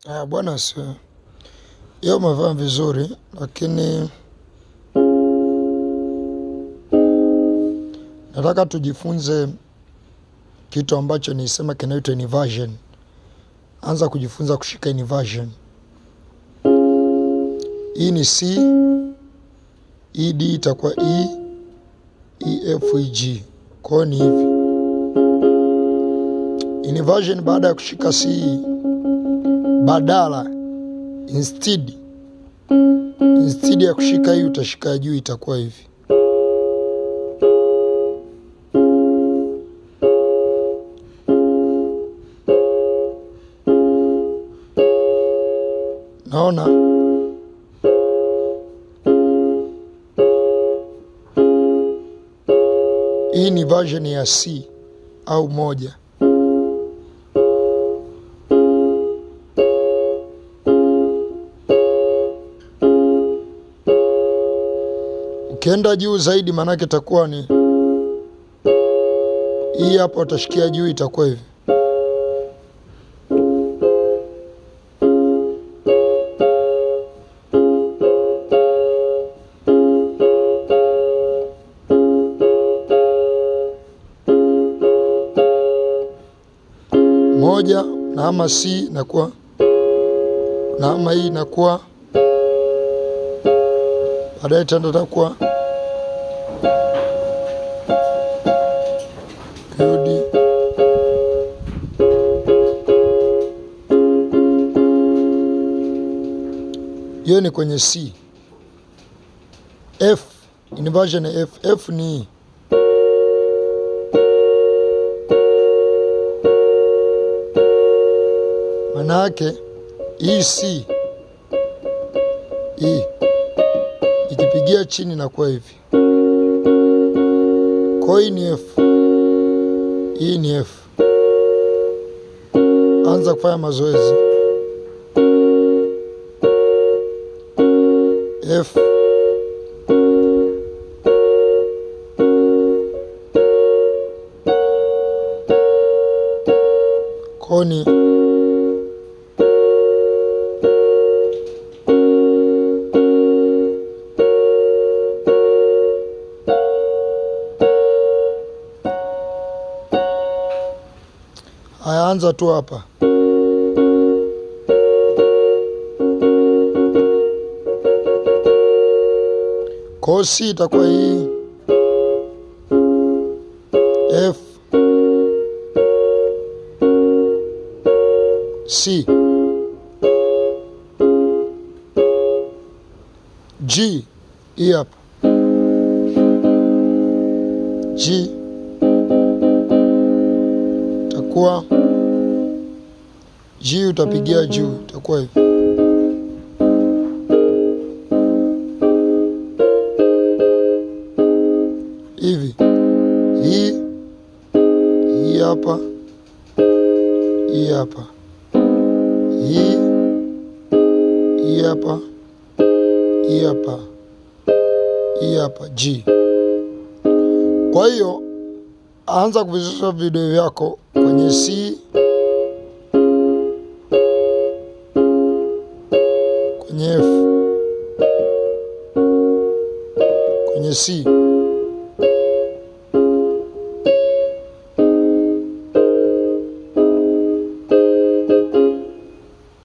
Bwana sio. Hiyo umevaa vizuri, lakini nataka tujifunze kitu ambacho nisema kinaitwa inversion. Anza kujifunza kushika inversion. Hii ni C, E, D itakuwa E, E, F, E, G. Kwa hiyo ni hivi. Inversion baada ya kushika C, badala instead ya kushika hii utashika juu, itakuwa hivi. Naona hii ni version ya C au moja. Ukienda juu zaidi manake itakuwa ni hii hapa, utashikia juu itakuwa hivi. Moja na ama C inakuwa na ama hii inakuwa baadaye tena itakuwa Q D. Hiyo ni kwenye C. F, inversion F. F ni maana yake E C E ikipigia chini na kwa hivi. Kwa hii ni F. Hii ni F. Anza kufanya mazoezi. F koni haya, anza tu hapa. Kwa C itakuwa hii F C G, hii hapa G itakuwa G, utapigia juu itakuwa hivi. Hivi. Hii hii hapa, hii hapa, hii hii hapa, hii hapa, hii hapa G. Kwa hiyo anza kuvizusha video yako kwenye C, kwenye F, kwenye C.